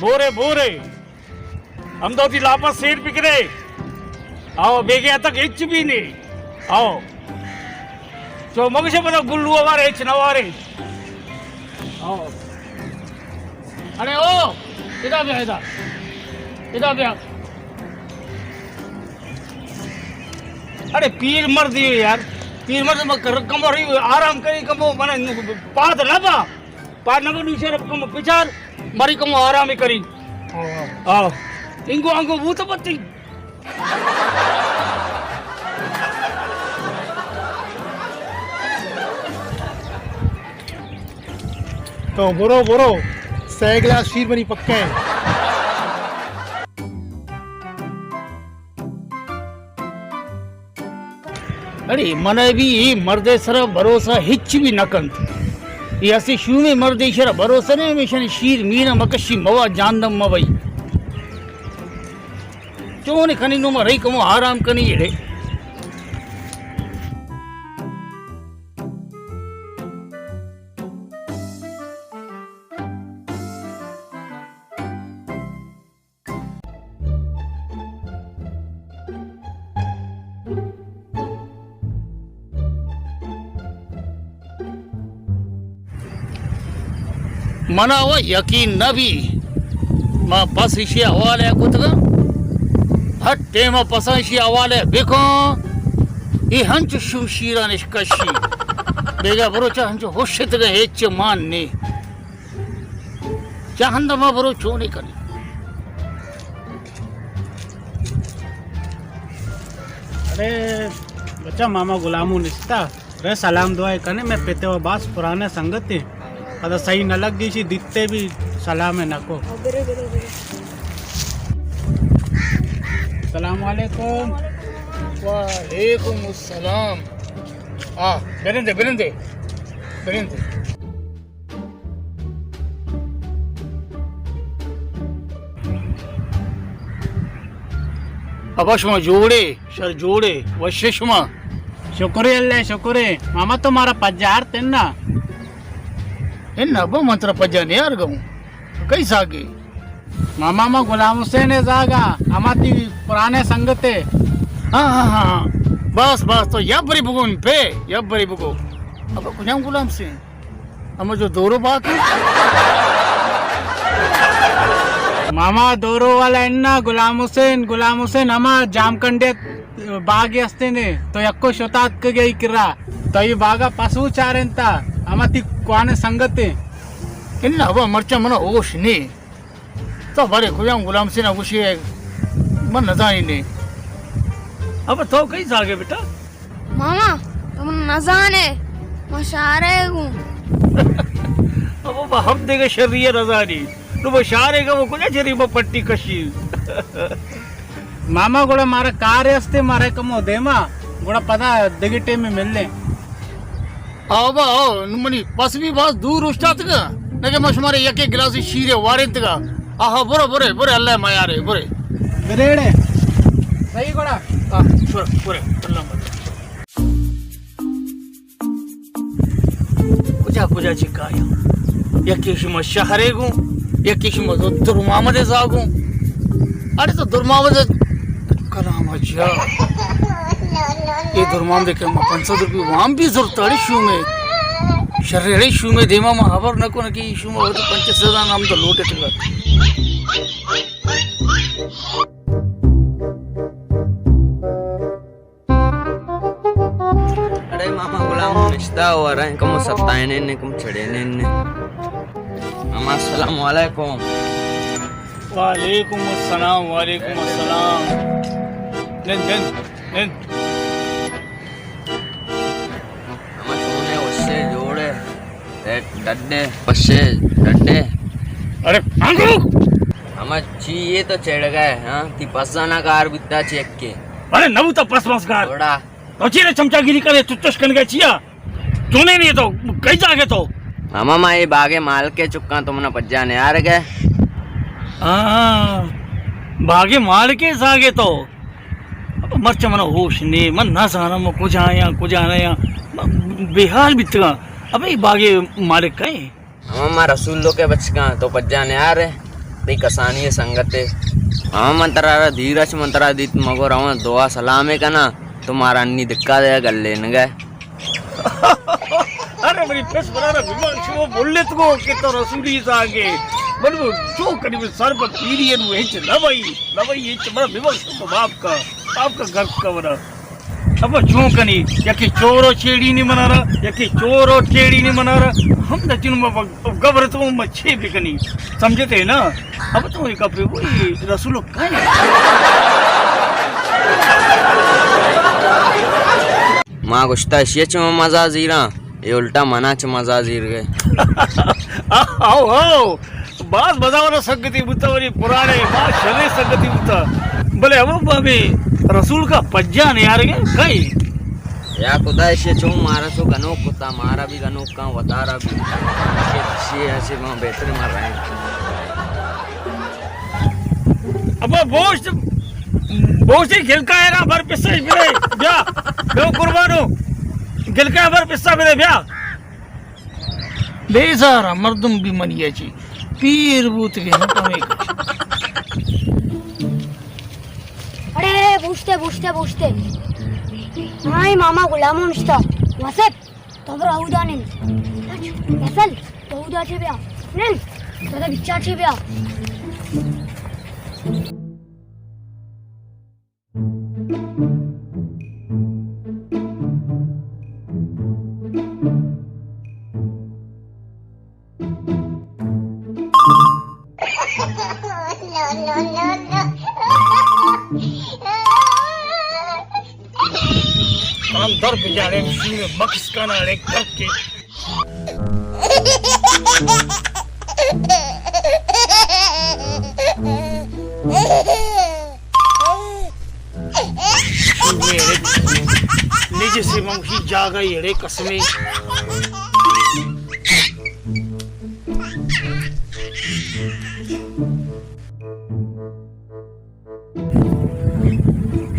بورے، بورے۔ ہمدا وتی لاپا سیر بکنے۔ آؤ، بیگے اتک ہچ بھی نہیں۔ آؤ۔ چو مگش پدا گلو وارے ہچ نہ وارے۔ آؤ۔ اڑے او، ادا بیا، ادا۔ ادا بیا۔ اڑے پیر مرد یار۔ پیر مرد ما کر کمو رہی، آرام کری کمو، من پاد نہ با۔ پاد نہ با، نوشے رب کمو پچار، مری کمو آرام کری۔ آؤ۔ انگو انگو بوت پتی۔ تو برو، برو، سہ گلاس شیر منی پکا ہے۔ اڑے من بھی اے مرد سرا بھروسہ ہچ بھی نہ کنت۔ اے اسے شومیں مردے، ایشرا بھروسہ نہیں، ہمیشہ شیر مینا مکشی موا جاندم مبئی۔ چون کنی نو ما رہی کمو آرام کنی اڑے۔ منا و یقین نہ بی، ما پس ایشی حوالہ کتگا، ہر ٹیم پسا ایشی حوالہ بکن، ای ہنچو شمشیران اش کشی، بیگا بروچا ہنچو ہوشتگا ہیچ مان نی۔ چہ ہند ما برو چونے کنی۔ ارے بچا، ماما غلامو نشتا، رے سلام دعائے کنے، میں پتے و باس پرانے سنگتے، پدا صحیح نہ لگ گیشی، دیتے بھی سلام نہ کو۔ السلام علیکم۔ وعلیکم السلام۔ آ، برندے، برندے، برندے۔ ابا شما جوڑے، شر جوڑے، وشے شما؟ شکرے اللہ، شکرے۔ ماما تو مارا پجار تن نا۔ ان ابا من ترا پجا نیار گاؤں۔ کئی ساگے؟ ماما ما غلام حسین زاگا، ہما تی پرانے سنگتے۔ ہاں، ہاں، ہاں، ہاں۔ بس، بس، تو یبری بگون پہ، یبری بگو۔ ابا کجام غلام حسین؟ ہما جو دورو باغ۔ ماما دورو والا انا غلام حسین، غلام حسین ہما جام کنڈے باغ ہستے نے، تو یکو شتات کے گئی کرا، تو یہ باغا پسو چارنتا، ہما تی کوانے سنگتے۔ انا ابا مرچا منا ہوش نی۔ تو بارے کجام غلام حسین گوشی ہے، من نزانی نے۔ ابا تو کئی زاگے بیٹا؟ ماما، تو من نزانے، ما شارے گوں۔ ابا، ما ہم دیگہ شری نزانی۔ نو ما شارے گا، وہ کجا شری ما پٹی کشی۔ ماما، گڑا مارا کار استے، مارا کمو دیما، گڑا پدا دگہ ٹیم میں ملنے۔ آو با، آو، نو منی پس بھی باز دور اوشتاتگا، نہ کہ ما شمارے یک ایک گلاس شیر وارینتگا۔ آہا، برو، برے، برے، اللہ میارے، برے۔ بریڑے۔ صحیح گڑا۔ آ، برو، برے، اللہ میارے۔ کجا کجا چکایا؟ یکے شما شہرے گوں، یکے شما درمامد زاگوں۔ اڑے تو درمامد کلام اچھا۔ اے درمامد کہ ما پنچ سد روپی وام بھی زرت اڑے شومے۔ شر اڑے شومے دیما ما خبر نہ کن کہ شوما وتی پنچ سد نام تو لوٹے تگا۔ اڑے ماما غلام نشتا و رنگ کمو ستائنے نے، کم چڑینے نے۔ ماما السلام علیکم۔ وعلیکم السلام، وعلیکم السلام۔ نن، نن، نن۔ ماما چونے، وشے، جوڑے؟ اے ڈڈے، پشے، ڈڈے۔ اڑے پانگو! ہما چی یہ تو چڑ گئے، ہاں؟ تی پسانا کار بیتا چیک کے۔ اڑے نہ بوتا پس مس کار۔ تھوڑا۔ تو چیرے چمچا گیری کرے، چچش کنگے چیا؟ تو نہیں، نہیں تو، کئی جاگے تو؟ ماما، ما یہ باغے مال کے چکاں، تو منا پجا نیار گئے۔ ہاں، باغے مال کے زاگے تو۔ مرچ منا ہوش نے، من نہ زاناں من کجا آیاں، کجا نہ آیاں، من بے حال بیتگاں۔ ابے اے باغے مالک کئے؟ ہما ما رسول لوکے بچکاں، تو پجا نیارے۔ تئی کسانی ءِ سنگتے۔ ہاں، من ترا را دیر اش، من ترا دیت مگو رواں دعا سلامے کناں، تو مارا انی دکا دے گلینگے۔ ارے منی پس بلانا، ببخش، شما بولت گو کہ تو رسولی زاگے۔ من وہ چو کنی، من سر پر پیری ہے، وہ ہچ نہ بھائی، نہ بھائی، ہچ، من ببخش، شما معاف کا، معاف کا، گرک کا ونا۔ ابا چون کنی، یکی چور و چیڑی نی منارا، یکی چور و چیڑی نی منارا۔ ہم نہ جنوں ما گبر تو ما چے بکنی؟ سمجھتے نا؟ اب تو ایک اپنے وہی رسول کہیں۔ ما گوشتا اشی چون مزا زیراں، اے الٹا منا چہ مزا زیر گئے۔ آؤ، آؤ۔ باز مزہ والا سنگتی بوتا، ولی پرانے، باز شریں سنگتی بوتا۔ بلے ہمو بابے رسول کا پجا نیارگے کئی؟ یا خدا، ایشی چون مارا سو گنوک کتا، مارا بھی گنوک کاں، وتارا بھی۔ ایشی، ایشی، ایشی ما بہتر ما رہیں۔ ابا بوشت، بوشت گلکا ہے نا، بر پسا بدے، بیا، بیا قربانو، گلکا بر پسا بدے، بیا۔ بیزار مردم بھی منی چی پیر بوتگے ہم کمے کچ۔ اڑے بوشتے، بوشتے، بوشتے۔ ہاں، ماما غلامو نشتا۔ واسف، تو برو اودا نند۔ فصل، تو اودا چے بیا۔ نند، تو دا بچا چے بیا۔ کام در بجاڑے، شومیں مکس کانا اڑے کر کے۔ نجسے من وشی جاگہ ایڑے قسمے۔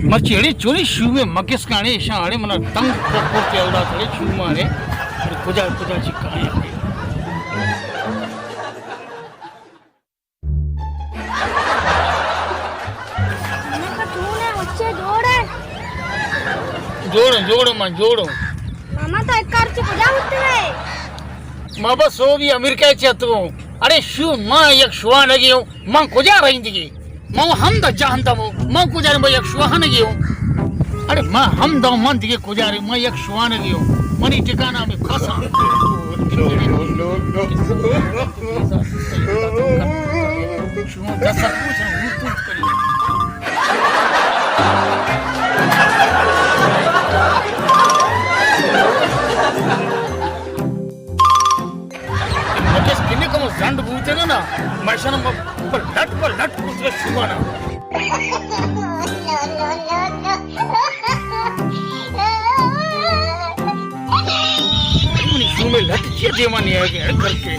مرچی اڑے چونی شومیں مکس کانے، ایشاں اڑے منا تنگ کرتے اللہ تڑے شومانے۔ اڑے کجا کجا چی کانے۔ ماما تو چون ہے، بچے جوڑ ہے؟ جوڑ، جوڑ، ماں جوڑ۔ ماما تو ایک کار چی کجا ہوتے ہیں؟ ما بس سعودی امریکہ چی اتکوں۔ اڑے شو، ما یک شوانگے اوں، من کجا رہندگی؟ من ہمدا جہندم اوں، من کجا رہندگی؟ یک شوانگے اوں۔ اڑے ما ہمدا، من دگہ کجا رہی؟ من یک شوانگے اوں، منی ٹھکانہ ہمے کساں۔ شما دست پوچھ، ہوں تو کنی۔ مکس کنے کمو زنڈ بوتگ نا، مشان پر لٹ پر لٹ کتگ شومانا۔ منی شومیں لٹ چیا دیما نیاگے کر کے۔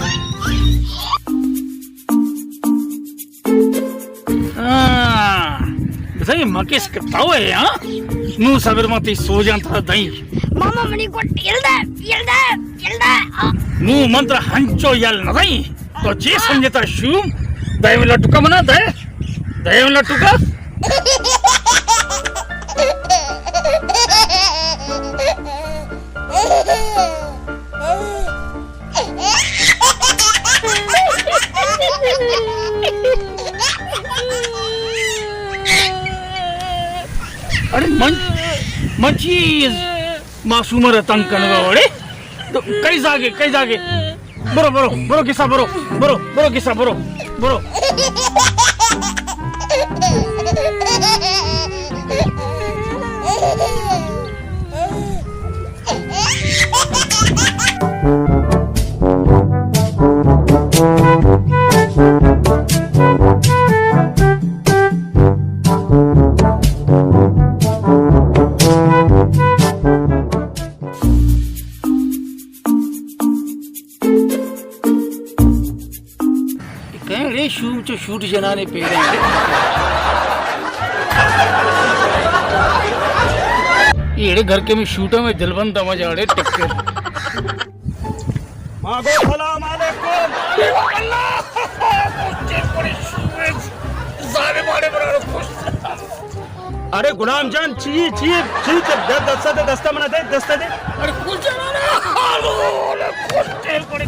ہاں، بزاں اے مکس کتو ہے، ہاں؟ نوں صبر ما تئی سوجاں ترا دئیں۔ ماما منی گٹ یل دے، یل دے، یل دے۔ آ۔ نوں من ترا ہنچو یل نہ دئیں۔ تو چے سمجھتا شوم؟ دئے ولا ٹکا منا دئے۔ دئے ولا ٹکا۔ اڑے من، من چیز معصوم را تنگ کنگا وڑے۔ تو کئی زاگے، کئی زاگے۔ برو، برو، برو کسا برو، برو، برو کسا برو، برو۔ کہڑے شوم چو شوٹ جنانے پیدا۔ ایڑے گھر کے میں شوٹا میں دلبند دما جاڑے ٹکر۔ ماں گو سلام علیکم۔ اللہ! مجھے بڑے شوم ارے غلام جان، چی، چی، چی، چی، دے، دستا دے، دستا منا دے، دستا دے۔ ارے کجا نا، ارے کٹے پڑے۔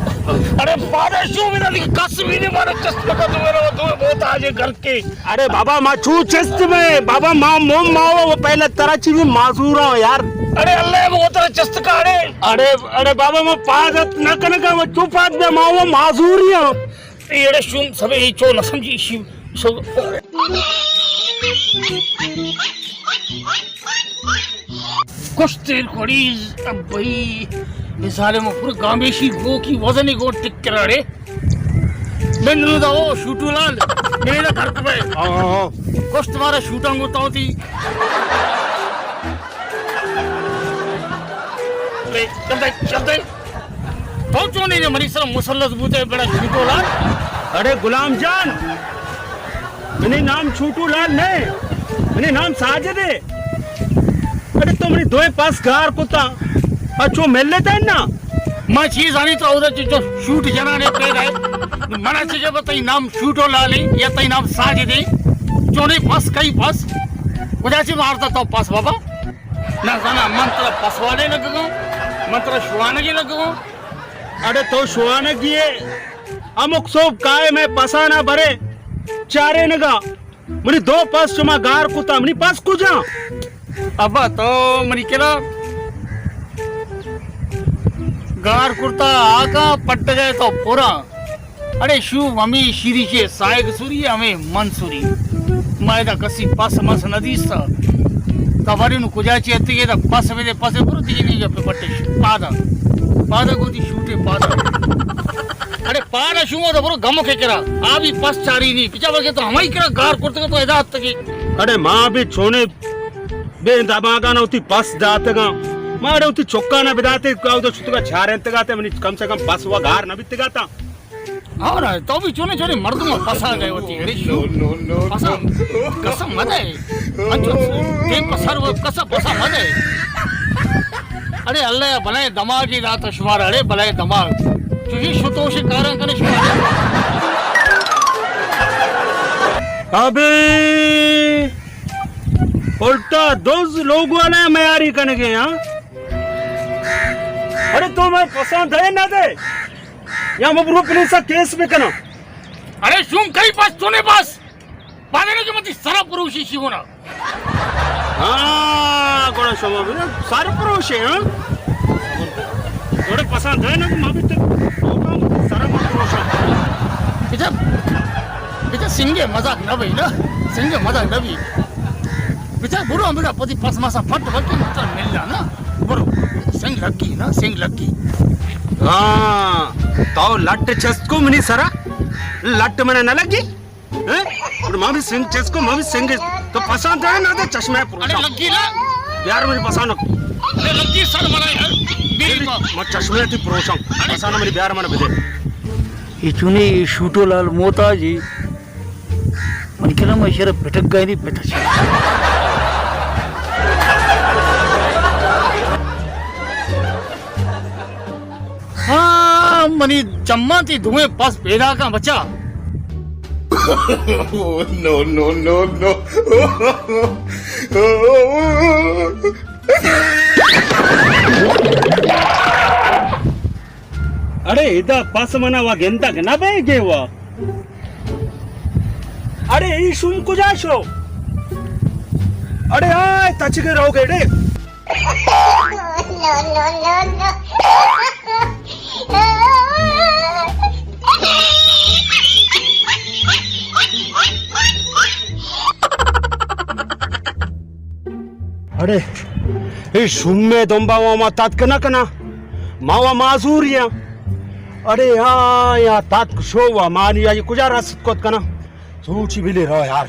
ارے بادشاہ میرا دیکھ، کس بھی نہیں مارا، چست لگا تو میرا، تو بہت آج گھر کے۔ ارے بابا، ما چو چست میں، بابا، ما، مو، ما، وہ پہلے ترا چی بھی معذور ہوں یار۔ ارے اللہ، وہ ترا چست کاڑے۔ ارے، ارے بابا، ما پادت نہ کنگا، وہ چو پاد دے، ما، وہ معذور ہی ہوں۔ ایڑے شوم سبے ہی چو نہ سمجھی شی سو۔ کشتے کڑی اب بھائی، مثال میں پور گامیشی گو کی وزن گو ٹک کراڑے۔ بندرو دا او شوٹو لال، میرے دا گھر کو بھائی۔ ہاں، ہاں، ہاں۔ کشت مارا شوٹاں گو تاؤ تھی۔ چلتے، چلتے۔ تو چون نہیں منی سر مسلط بوتے بڑا چھوٹو لال؟ ارے غلام جان، منی نام چھوٹو لال نہیں، منی نام ساجد ہے۔ ارے تو منی دوئے پاس گار کتا، اچھو مل لیتا ہے نا؟ ما چیز آنی تو اودا چو شوٹ جنانے پیدا ہے۔ منا چیزے بتائی نام چھوٹو لال ہے یا تئی نام ساجد ہے؟ چونی پس کئی پس؟ کجا چی مارتا تو پس بابا؟ نہ زانا من ترا پسوانے لگگاں، من ترا شوانگے لگگاں۔ اڑے تو شوانگی ہے، ہمک صوب کائے میں پسانا برے چارے نگا۔ منی دو پس شما گار کتا، منی پس کجا؟ ابا تو منی کرا گار کرتا آکا پٹ گئے تو پورا۔ اڑے شوم ہمے شیری چے سائگ سوری ہمے من سوری۔ ما ادا کسی پس مس نہ دیستا۔ خبر نو کجا چے اتگے دا پس بدے پس برو دیگه نہیں گپے پٹش۔ پادا۔ پادا گوتی شوٹے پادا۔ اڑے پادا شوم دا برو گمو کے کرا۔ آ بھی پس چاری نہیں۔ پچا بلکہ تو ہمائی کرا گار کرتے تو ادا اتگے۔ اڑے ما بھی چھونے بے دماغانا ہوتی پس داتگا۔ ما اڑے ہوتی چکانا بداتے، کاو تو شتگا چارنتگا تے منی کم سے کم پس و گار نہ بیتگا تا۔ اور تو بھی چونے چونے مردم پسا گئے ہوتی۔ اڑے شو۔ پسا، قسم مدے۔ انچو، تے پسر و قسم پسا مدے۔ اڑے اللہ بلائیں دماغی داتا شمار، اڑے بلائیں دماغ۔ چوشی شتوش کاراں کنے شمار۔ ابے الٹا دوز لوگ والا میاری کنگے، ہاں؟ ارے تو میں پسند ہے نہ دے؟ یا میں برو پولیس کیس بکناں۔ ارے شوم کئی پس تو نے پس؟ پادے نے کہ متی سرا پروشی شی ہونا۔ ہاں، گوڑا شما بھی سر پروشے، ہاں؟ گوڑا پسند ہے نا کہ ما بھی تو سرا ما پروشا۔ بچا، بچا سنگے مذاق نہ بھئی نا، سنگے مذاق نہ بھئی۔ بچا برو ہم بڑا پتی پس ماسا پھٹ بکی مطلب مل جانا۔ برو، سنگ لگی نا، سنگ لگی۔ ہاں، تو لٹ چست کو منی سرا، لٹ منا نہ لگی؟ ہیں؟ اور ماں بھی سنگ چست کو، ماں بھی سنگ، تو پسند ہے نا تو چشمہ پروشا۔ ارے لگی نا۔ یار میری پسند۔ ارے لگی سر منا یار، میری ماں۔ ما چشمہ تی پروشا، پسند میری بیار منا بدے۔ یہ چونی شوٹو لال موتا جی۔ من کلم اشرا پٹک گئے نہیں پٹک۔ ہاں، منی چماں تی دوئیں پس پیدا کن بچا۔ نو، نو، نو، نو۔ اڑے ادا پس منا وا گندگ نہ بئے گے وا۔ اڑے ای شوم کجا شو؟ اڑے آئے تچگے رو گے ڈے۔ اڑے، اے شومے دمبا وا ما تاتک نہ کناں، ما وا معذوری آں۔ اڑے، آ، یا تاتک شو وا مانی آئی کجا رست کت کناں؟ سوچی بلی رو یار۔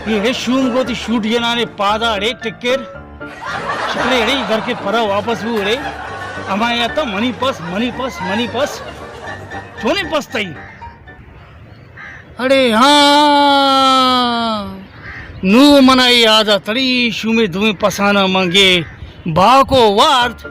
اے شوم گو تی شوٹ جنانے پادا اڑے ٹکر۔ چلے اڑے گھر کے پرا واپس بو اڑے۔ اما یا تا منی پس، منی پس، منی پس۔ چونی پس تئی؟ اڑے ہاں، نو منا یاد اتڑی شومے دوئیں پسانا منگے باکو وارت۔